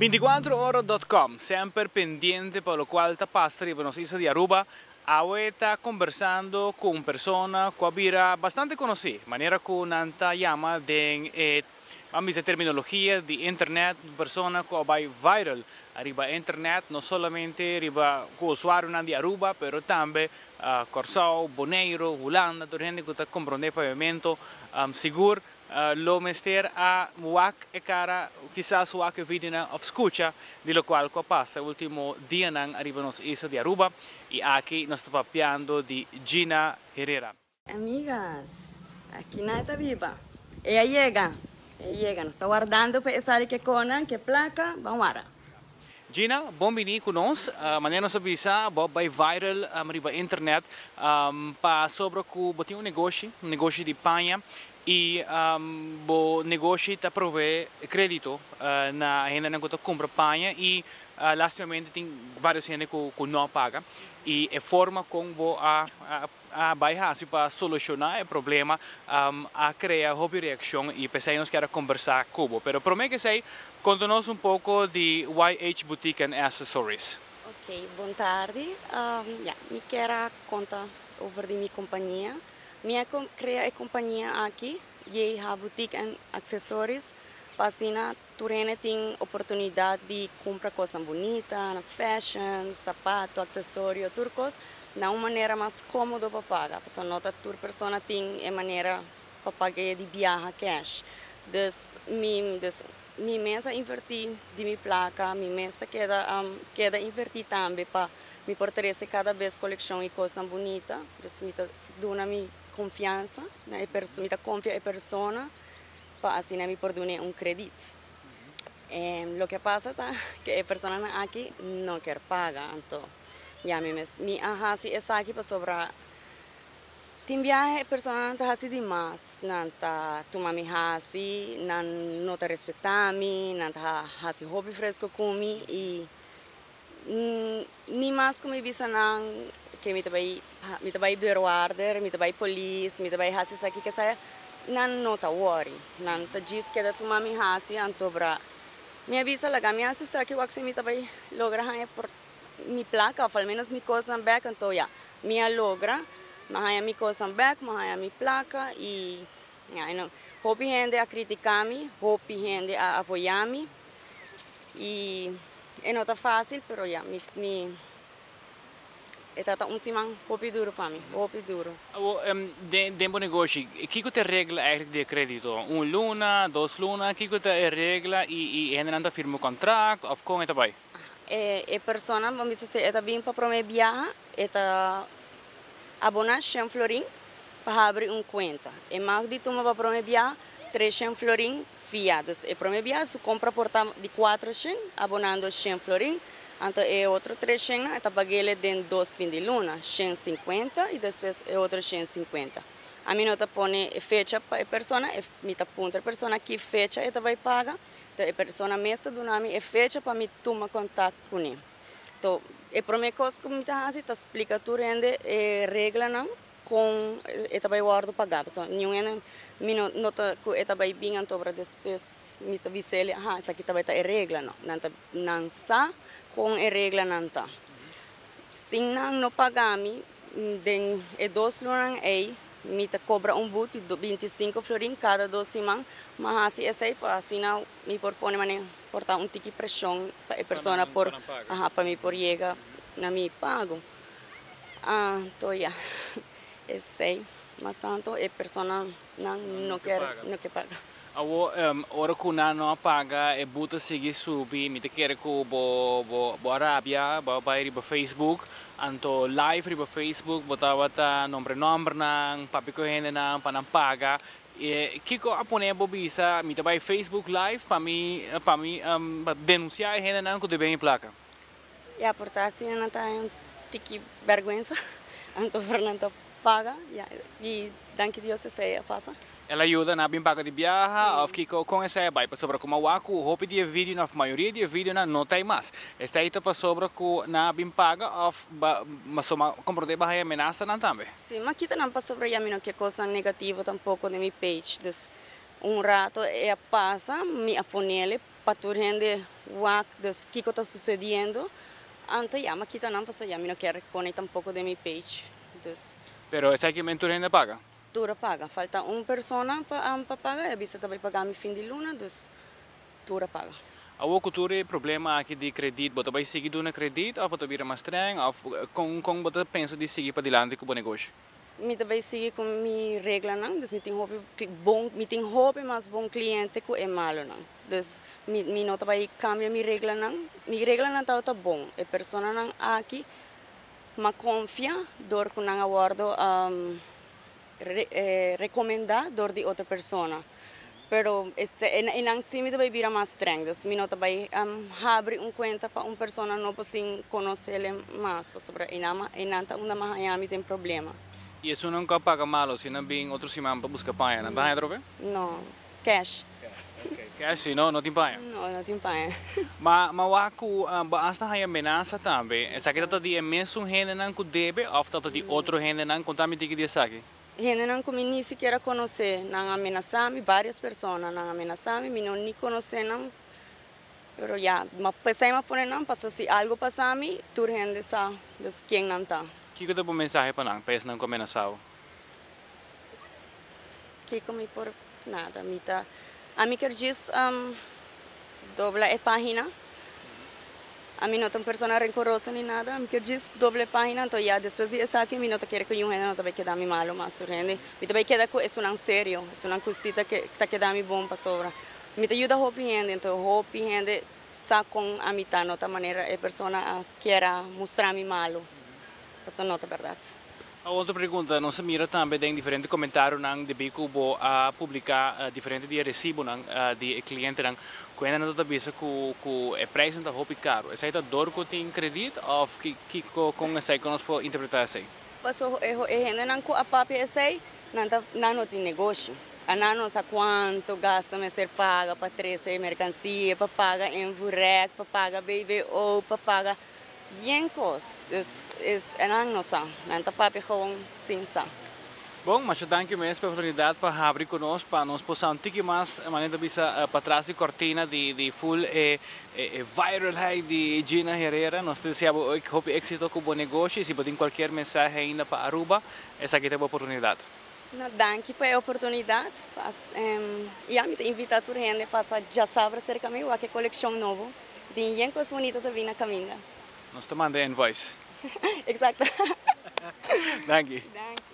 24ora.com, semper pendiente pa locual ta pasa riba nos isla di Aruba. Awe ta conversando cu un persona cu a bira bastante conoci, manera cu nan ta yama den e, ban bisa, terminologia di internet, un persona cu a bay viral riba internet, no solamente riba cu usuarionan di Aruba, pero tambe Corsou, Boneiro, Hulanda, tur hende cu ta comprende papiamento, sigur lo mester a wak e cara, kisas wak e videonan of scucha di locual cu a pasa ultimo dianan riba nos isla di Aruba. Y aki nos ta papiando di Gina Herrera. Amigas, aki nan ta biba. El a yega, el a yega. Nos ta wardando pa e sali cu cona, cu placa, ban wara. Gina, bon bini cu nos. Manera nos a bisa, bo a bay viral riba internet pasobra cu bo tin un negoshi di paña y bo negoshi ta provee credito na hendenan cu ta cumpra paña y lastimamente tin varios hende cu no paga. Y e forma con bo a bay haci pa soluciona e problema a crea hopi reaccion y pesey nos kier conversa cu bo. Pero prome cu esey, conta nos un poco di YH Boutique and Accessories. Ok, bon tardi. Ja, mi kier conta over di mi compania. Mi a crea e compania aki, YH Boutique and Accessories, pa asina tur hende tin oportunidad di cumpra cos bunita, na fashion, sapato, accesorio, tur cos, na un manera mas comodo pa paga. Pasobra no ta tur persona tin e manera pa paga di biaha cash. Dus mi mes a inverti di mi placa, mi mes ta keda inverti tambe pa mi por trece cada bes coleccion y cos bunita. Dus mi ta duna mi confiansa, na e mi ta confia e persona pa asina mi por duna un credito. Loke pasa ta cu e persona aki no kier paga, anto ya mi mes mi a hasi esaki pasobra tin biaha e persona ta hasi demas, nan ta tuma mi hasi, nan no ta respeta mi, nan ta hasi hopi fresco cu mi y ni mas cu mi bisa nan cu mi ta bay deurwaarder, mi ta bay polis, mi ta bay hasi esaki cu esaya, nan no ta worry, nan ta djis keda tuma mi hasi. Anto bra mi a bisa, laga mi hasi esaki, wak si mi ta bay logra haña por mi placa of al menos mi cosnan back. Anto ya, mi a logra, m'a haña mi cosnan back, m'a haña mi placa y ya, no, hopi hende a critica mi, hopi hende a apoya mi y e no ta facil, pero ya, mi e ta un siman hopi duro pa mi, hopi duro. Den bo negoshi, kico ta e regla eigenlijk di credito? Un luna, 2 luna, kico ta e regla y hende ta firma contract of con ta bay? E persona, ban bisa, e ta bin pa prome biaha, e ta abona 100 florin pa habri un cuenta. E mas di tuma pa prome biaha 300 florin fia. Dus e prome biaha su compra por ta di 400, abonando 100 florin. Anto e otro 300 e ta pag'e den dos fin di luna, 150 y despues e otro 150. Ami no ta pone fecha pa e persona, mi ta puntra e persona ki fecha e ta bay paga. Anto e persona mes ta duna mi e fecha pa mi tuma contacto cune. Anto, e prome cos cu mi ta hasi ta splica tur hende e reglanan con e ta bay wordo paga. So, ningun hende mi no ta cu e ta bay bin anto ora despues mi ta bis'e, aha, esaki ta bay ta e regla, no. Nan ta nan sa con e reglanan ta. Si nan no paga mi den e 2 lunanan ey, mi ta cobra un boete di 25 florin cada 2 siman, ma hasi esey pa asina mi por pone mane por ta un tiki presion pa e persona por pa nan paga. Aha, pa mi por yega na mi pago. Ah, anto ya. Esey, mas tanto e persona nan no kier paga. No kier paga. Awo, ora cu nan no paga, e boete sigui subi, mi ta kere cu bo rabia, bo bay riba Facebook, anto live riba Facebook, bo tabata nombra nomber nan, papia cu hende nan, pa nan paga. E, kico a pone bo bisa, mi ta bay Facebook live pa mi pa denuncia e hende nan cu debe mi placa? Ya, por ta asina nan ta un tiki berguensa, anto por nan ta paga, ya, y danki Dios esey a pasa. El a yuda nan bin paga di biaha, of kico con esey a bay pasobra como wak cu hopi di e video of mayoria di e video nan no ta mas. Esey ta pasobra cu nan bin paga of ba ma comprende ba haya amenaza nan tambe? Si, m'a kita nan pasobra ya mi no kier cos negativo tampoco den mi page. Dus un rato e a pasa, mi a ponele. Pa tur hende wak dus kico ta sucediendo, anto ya mi a kita nan pasobra ya mi no kier pone tampoco den mi page, dus. Pero esaki men tur hende a paga? Tur a paga, falta un persona pa paga y a bisa ta bay paga mi fin di luna, dus tur a paga. Awor cu tur e problema aki di credit, bo ta bay sigui duna credit of bo ta bira mas streng of con bo ta pensa di sigui padilanti cu bo negoshi? Mi ta bay sigui cu mi reglanan, dus mi tin hopi bon, mi tin hopi mas bon cliente cu e malonan. Dus mi mi no ta bay cambia mi reglanan, mi reglanan tabata bon, e personanan aki m'a confia dor cu nan a wordo recomenda dor di otro persona. Pero e nan si mi ta bay bira mas streng, dus mi no ta bay habri un cuenta pa un persona nobo sin conocele mas, pasobra e nan ta unda mas haña mi den problema. Y esunnan cu a paga malo, si nan bin otro siman pa busca paña, nan ta haña atrobe? No, cash. Cash, si no, no tin paña? No, no tin paña. Ma ma wak cu bo hasta haña menasa tambe, esaki ta di e mesun hendenan cu debe of ta di otro hendenan? Conta mi tiki di esaki. Hendenan ku mi ni sikiera konosé, nan a menasá mi, vários persona nan a menasá mi, mi no ni konosé nan, pero ya, ma p'esei mi a pone nan, pasobra si algu pasa mi, tur hende sa dus ken nan ta. Kiko ta bo mensahe pa nan, pa esnan ku a menasá bo? Kiko mi por, nada, mi ta, ami kier djis dobla e página. Ami no ta un persona rencoroso ni nada, mi kier djis doble pagina, anto ya despues di esaki mi no ta kere cu niun hende no ta bay keda mi malo mas tur hende, mi ta bay keda cu esunnan serio, esunnan cu si ta ta keda mi bon pasobra mi ta yuda hopi hende, anto hopi hende sa con ami ta, no ta manera e persona a kier a mustra mi malo, pasobra no ta berdad. Otro pregunta, nos a mira tambe den diferente comentarionan debí cu bo a publica diferente di e recibonan di e clientenan cu hendenan ta bisa cu cu e prijsnan ta hopi caro. Esai ta dor cu tin credit of kico con esai con nos por interpreta esai? Paso e hendenan cu a papia esai nan ta nan no tin negoshi. A nan no sa cuanto gasto mester paga pa trece e mercancia, pa paga invoerrecht, pa paga BBO, pa paga. Yen kos, dus es nan no sa, nan ta papia gewoon sin sa. Bon, masha danki mes pa e oportunidat pa habri ku nos pa nos por sa un tiki mas manera ta bisa patras di kortina di di full e e viralheid di Gina Herrera. Nos ta desea bo hopi éxito ku bo negoshi y si bo tin kualkier mensahe ainda pa Aruba esaki ta bo oportunidat. No, danki pa e oportunidat. Ya mi ta invita tur hende pasa djasabra serka mi wak e kolekshon nobo. Tin yen kos bunito ta bin na kaminda. Nos ta manda e invoice. Exacto. Danki. Danki.